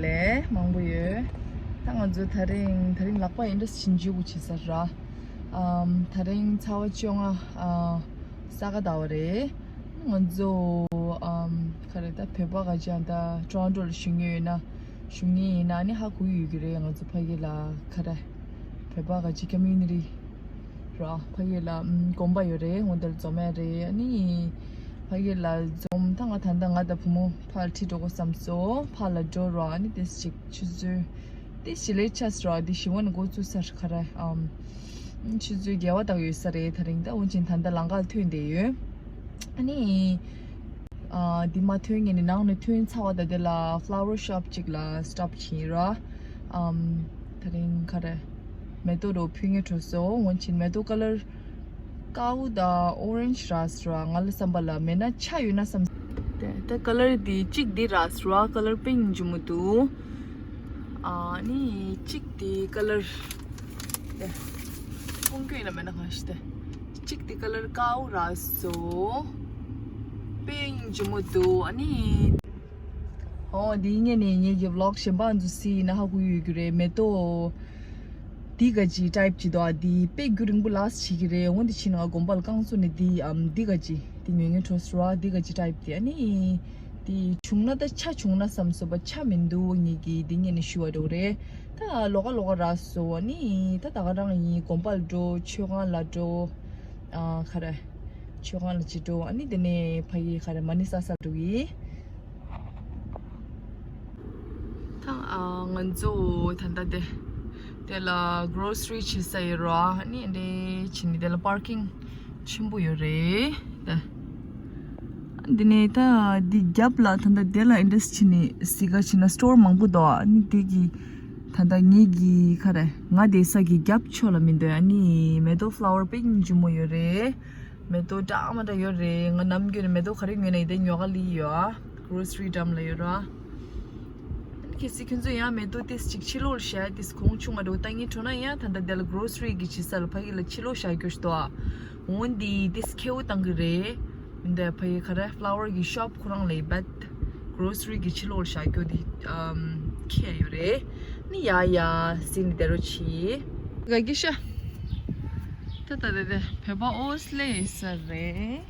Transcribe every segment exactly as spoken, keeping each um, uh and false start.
ལས་མང་པོ་ཡོད། ད་ང་ཚོ་དེ་རིང་དེ་རིང་ལག་པ་ཨིན་ཌ་སི་ཆིན་ཇུ་བྱེད་ས་ར། ཨམ། དེ་རིང་ཚ་བ་བཅོ་ལྔ། ཨ། ས་ག་ཟླ་བ་རེད། ང་ཚོ་ཨམ། ག་རེ་ད་བོད་པ་ག་ཅང་ད་ཊོ་རོན་ཊོ་ལ་བཞུགས་མྱོང་ཡོད་ན་བཞུགས་མྱོང་ཡིན་ན་ནི་ཧ་གོ་ཡོད་ཀྱི་རེད། ང་ཚོ་ཕ་གི་ལ་ག་རེ་བོད་པ་ག་ཅི་ཀོ་མིའུ་ནི་ཊི་ར། ཕ་གི་ལ་ཨམ། དགོན་པ་ཡོད་རེད། འོ་དེར་འཛོམས་ཡ་རེད། ཨ་ནི་ཕ་གི་ལ་འཛོམས་ད་ང་ད་ལྟ་ང་དང་བུ་མོ་ཕར་ཁྲིད་འགྲོ་དགོས་བསམ་སོང་། ཕར་ལ་འགྲོ་ར། ཨ་ནི་ཏོག་ཙམ་ཅིག་ཆུ་ཚོད་ཏོག་ཙམ་ལེ་ཊི་ཆགས་ར། འདི་ཞི་བ་ནས་འགོ་བཙུགས་ས་ར་ག་རེ་ཨམ། ཆུ་ཚོད་བརྒྱད་པ་དག་ཡོད་ས་རེད། དེ་རིང་ད་འོན་ཀྱང་ད་ལྟ་ལམ་ཁ་ལ་ཐོན་བསྡད་ཡོད། ཨ་ནི། ཨ། འདི་མ་ཐོན་ངེས་ནས་ནང་ནས་ཐོན་ཚར་བ་ད་དེ་ལ་ཕ་ལ་ཝར་ཤོབ་ཅིག་ལ་སི་ཊོབ་བྱས་ར། ཨམ། དེ་རིང་ག་རེ་མེ་ཏོག་འདྲ་ཕུལ་ངེས་འགྲོ་སོང་། འོན་ཀྱང་མེ་ཏོག་ཀ་ལར་དཀར་པོ་དང་ཨོ་རེན་ཇི་རག་སོང་ར། ང་ལ་བསམ་པ་ལ་མེད་ན་ཆ་ཡོད་ན་བསམ། དེ་ད་ཀ་ལར་འདི་གཅིག་འདི་རག་སོང་ར། ཀ་ལར་པིང་ཅིག་མོ་འདུག་ཨ་ནི་གཅིག་འདི་ཀ་ལར། དེ་ཁོང་ཁྱོད་ཡིན་ན་མེད་ན་གང་ཞིག་དེ། གཅིག་དེ་ཀ་ལར་དཀར་པོ་རག་སོང་། པིང་ཅིག་མོ་འདུག་ཨ་ནི། ཨོ་འདི་ངས་ནས་ངེད་ཀྱི་བི་ལོག་གཞན་པ་ཚོ་གཟིགས་ན་ཧ་གོ་ཡོད་ཀྱི་རེད། མེ་ཏོག་འདི་ག་ཅི་ཊའིབ་ཅིག་འདུག་ཨ་འདི་དཔེ་རྒྱུན་རིང་པོ་ལ་སི་ཊི་བྱེད་ཀྱི་རེད། འོ་འདི་ཕྱིན་ང་དགོན་པ་ལ་རྐང་བཙུགས་ནས་འདི་ཨམ་འདི་ག་ཅི་འདི་ཉོ་ངེས་འགྲོ་སོང་ར། འདི་ག་ཅི་ཊའིབ་འདི་ཨ་ནི། དེ་བྱུང་ན་ད་ཆ་བྱུང་ན་བསམ་སོང་བ། ཆ་མི་འདུག་ངེད་ཀྱིས་འདི་ངས་ནས་ཞུ་བ་འགྲོ་རེད། ད་ལོགས་ཀ་ལོགས་ཀ་རག་སོང་། ཨ་ནི་ད་ད་ག་རང་ཡིན། དགོན་པ་ལ་འགྲོ། མཆོད་ཁང་ལ་འགྲོ། ཨ་ག་རེ་མཆོད་ཁང་ལ་ཅིག་འགྲོ། ཨ་ནི་དེ་ནས་ཕ་གི་ག་རེ་མ་ཎི་བསགས་ས་འགྲོ་གི། ད་ཨ་ང་ཚོ་ད་ལྟ་དེ་དེ་ལ་གྷོ་རོ་སི་རི་བྱེད་ས་ཡོད་ར། ཨ་ནི་འདི་ཕྱིན་ནས་དེ་ལ་པར་ཀིང་ཆེན་པོ་ཡོད་རེད། ད་འདི་ནས་ད་འདི་རྒྱབ་ལ་ད་ལྟ་དེ་ལ་ཨིན་ཌ་སི་ཊི་ནས་གཟིགས་ག་ཕྱིན་ན་སི་ཊོར་མང་པོ་འདུག་ཨ་ནི་དེ་གི་ད་ལྟ་ངེད་ཀྱི་ག་རེ་ང་བསྡད་ས་གི་རྒྱབ་ཕྱོགས་ལ་མི་འདུག་ཨ་ནི་མེ་ཏོག་ཕ་ལ་ཝར་པིང་ཅིག་མོ་ཡོད་རེད། མེ་ཏོག་འདྲ་མི་འདྲ་ཡོད་རེད། ང་ནམ་རྒྱུན་ནས་མེ་ཏོག་ག་རེ་ཉོས་ན་ཡིན་དེ་ཉོ་ག་ལི་ཡོད་ཨ། གྷོ་རོ་སི་རི་འགྲམ་ལ་ཡོད་ར། གལ་སྲིད་ཁྱོད་ཚོ་ཡང་མེ་ཏོག་ཏོག་ཙམ་ཅིག་ཕྱི་ལོགས་ལ་བཞག་ཏོག་ཙམ་གོང་ཆུང་བ་འདྲ་བོ་ལྟ་སྙིང་བྲོ་ན་ཡང་ད་ལྟ་དེ་ལ་གྷོ་རོ་སི་རི་གི་བྱེད་ས་ལ་ཕ་གི་ལ་ཕྱི་ལོགས་བཞག་རྒྱུ་ཞིག་འདུག་ཨ། འོན་ཏེ་ཏོག་ཙམ་ཁེ་པོ་བཏང་གི་རེད། མི་འདུག་ཕ་གི་ག་རེ་ཕ་ལ་ཝར་གི་ཤོབ་ཁོ་རང་ལ་ཡིན་པ། གྷོ་རོ་སི་རི་གི་ཕྱི་ལོགས་ལ་བཞག་རྒྱུ་དེ་ཨམ་ཁེ་ཡོད་རེད། ནི་ཡ་ཡ་ཟིན་དེ་རོ་ཆི། ག་གི་ཤ། ད་ད་དེ་དེ་བོད་པ་ཨོ་སི་ལེ་ཡི་ས་རེད།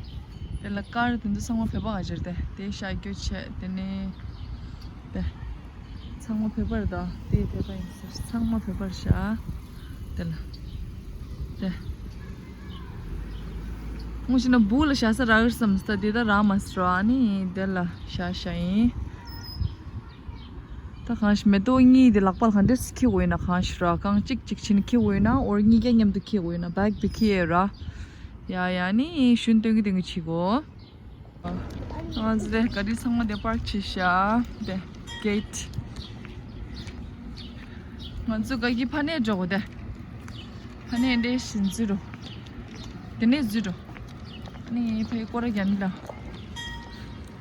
དེ་ལ་དཀར་དེ་ཚོ་ཚང་མ་བོད་པ་ག་ཅིག་རེད་དེ། དེ་ཤ་རྒྱུ་ཆེ་དེ་ནས་དེ་ཚང་མ་བོད་པ་རེད་ད། དེ་བོད་པ་ཡིན་ས་ཚང་མ་བོད་པ་རེད་ཤག་དེ་ལ་དེ་ངོ་ཤེས་ན་སྦུག་ལ་བཞག་ས་རག་གི་བསམ་ས། དེ་ད་རག་མ་སོང་། ཨ་ནི་དེ་ལ་བཞག་བཞག་ཡིན། ད་གང་ཞིག་མེ་ཏོག་གཉིས་དེ་ལག་པ་ལ་གང་འདྲས་སེ་འཁྱེར་དགོས་ཡིན་ན། གང་ཞིག་ར་རྐང་གཅིག་གཅིག་བྱས་ནས་འཁྱེར་དགོས་ཡིན་ན། ཨོར་གཉིས་ཀ་མཉམ་དུ་འཁྱེར་དགོས་ཡིན་ན། བེག་དེ་འཁྱེར་ཡོད་ར། ཡ་ཡ་ནི་ཤུན་སྟོན་གི་སྟོན་གི་བྱེད་དགོས། ང་ཚོ་དེ་ག་རི་ཚང་མ་དེ་པར་ཀི་བྱས་ཤག་དེ་གེ་ཊི། ང་ཚོ་ག་གི་ཕ་ནས་འགྲོ་དགོས་དེ། ཕ་ནས་འདྲེ་བཞིན་འཛུལ་འགྲོ། དེ་ནས་འཛུལ་འགྲོ། ཨ་ནི་ཕའི་སྐོར་ར་རྒྱབ་ནི་ལ།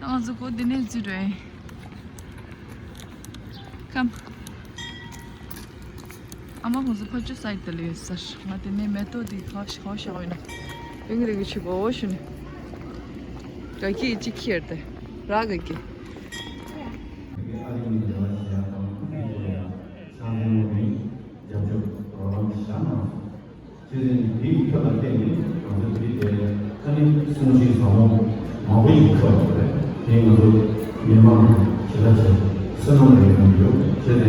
ང་ཚོ་ཀོ་དེ་ནས་འཛུལ་འགྲོ་ཨེ། ཀམ། ཨ་མ་ཁོང་ཚོ་ཕ་ཆུ་སའིཌ་དེ་ལ་ཡོད་ས། ང་དེ་ནས་མེ་ཏོག་དེ་ག་ཤ་ག་ཤ་ཡོད་ན། རིང་རིང་གི་ཆུ་བོ་ཤུ་ནི། ག་གི་ཅི་ཁྱེར་དེ། ར་ག་གི། བྱས་ཙང་དེའི་ཁྱབ་ལ་བརྟེན་ནས་ང་ཚོ་དེ་དེ་ཁ་ནི་གསུང་ཆོས་ཟབ་མོ་མང་པོ་ཞིག་ཐོས་པ་རེད། དེ་ང་ཚོ་མི་མང་ཞེ་དྲག་ཆེ་བསོད་ནམས་རེ་ཡོང་རྒྱུ་བྱས་ཙང་ཨ་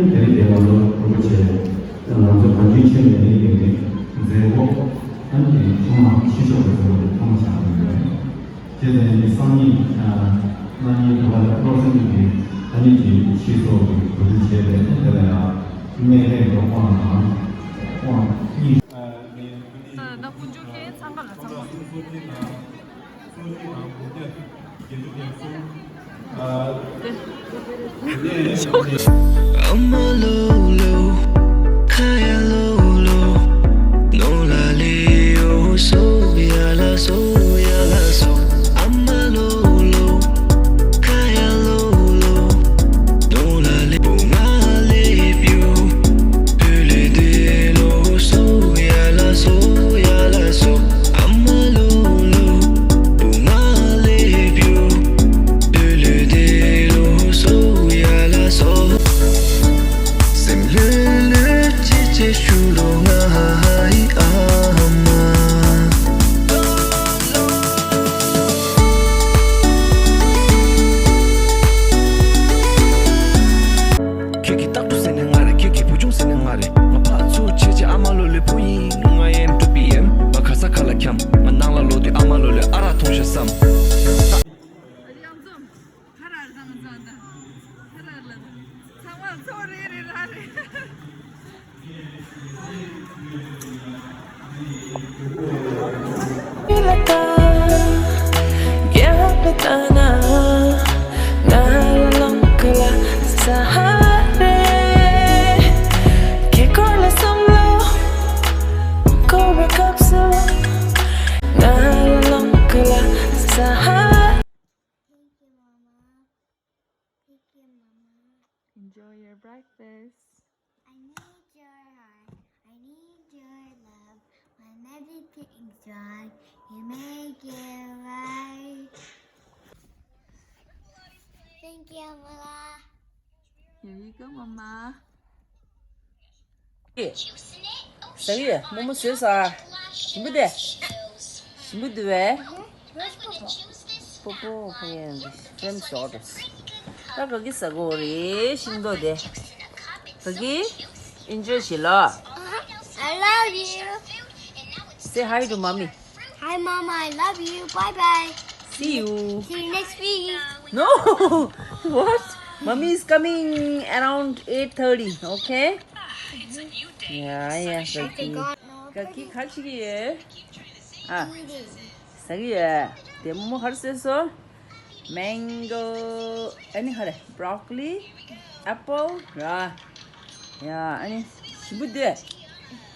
དེ་རིང་དེ་ང་ཚོ་རིན་པོ་ཆེ་ང་ཚོ་གངས་ཅན་ཆོས་གླིང་ནས་མཛད་སྒོ་ཨ་ནི་དེ་ནི་ཆུང་མ་ཆོས་ཕྱོགས་ཀྱི་མཛད་སྒོ་དེ་ཐོག་མ་ཆགས་ཡོད་རེད། དེ་ནས་སང་ཉིན་གནངས་ཉིན་དུ་བ་ལ་བློ་སེམས་ཀྱི་ཐ་སྙད་ཀྱི་ཤེས་ཚོགས་ཀྱི་གོ་སྒྲིག་བྱས་ཏེ་དེ་ལ་ཡང་སྨན་རིན་གྱི་དབང་དང་དབང་གཉིས། ད་ད་དཀོན་མཆོག་མཁན་ཚང་ག་ལ་ཚང་མ། I'ma low low, kaya low low, no la leo, so ya la so, ya la so. I'ma low low, kaya low low, no la le, bonga le pio, pele de lo, so ya la so, ya la so. I'ma low low, bonga le pio, pele de lo, so ya la Your breakfast. I need your heart. I need your love. When everything's wrong, you make it right. Thank you, Mama. Here you go, Mama. ཟ་གི་ཡོད། མོག་མོག་བཟོས་ས། ཞིམ་པོ་དེ། ཞིམ་པོ་འདུག་པས། པོ་པོ་ཧོ་ཡན་ཧྥེམ་སོ་དེ། ད་ག་གི་ཟ་གོ་རེད། ཤིང་ཏོག་དེ། ག་གི་ཨིན་ཇོ་བྱེད་ལ། I love you. Say hi to mommy. Hi, Mama. I love you. Bye bye. See you. See you next week. No. What? Mommy is coming around eight thirty, okay? Yeah, yeah, Kaki. Kaki, ག་བྱེད་ཀྱི་ཡོད། ཨ། ཟ་གི་ཡོད། དེ་མོ་ག་རེ་བཟོས་སོང་། Mango, ཨ་ནི་ག་རེ། Broccoli, apple ར། ཡ། ཨ་ནི་ཞིམ་པོ་འདུག་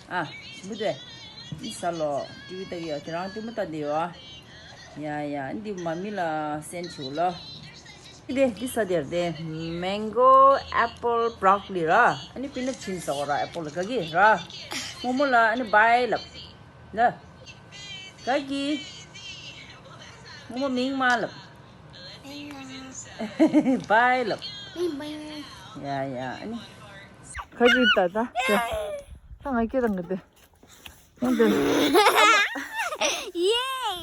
ཨ། ཞིམ་པོ་འདུག་འདི་ཟ་ལོ། ཊི་ཝི་ལྟ་གི་ཡོད། དེ་རང་ལྟད་མོ་ལྟ་འདི་ཡོད། ཡ་ཡ། འདི་མ་མི་ལ་སེན་བྱེད་ལོ། འདི་འདི་ཟ་དེར་དེ། Mango, apple, broccoli ར། ཨ་ནི་པི་ནཊ་ཕྱིན་ཟ་གོ་ར། apple ག་གི་ར། མོག་མོག་ལ་ཨ་ནི་bye ལབ། ལ། ག་གི། མོག་མོག་མིང་མ་ལབ། bye ལབ། ཡ་ཡ། ཨ་ནི། ག་གི་ད་ད། ད་ང་སྐད་བཏང་གི་དེ། ཡང་དེ། Yay!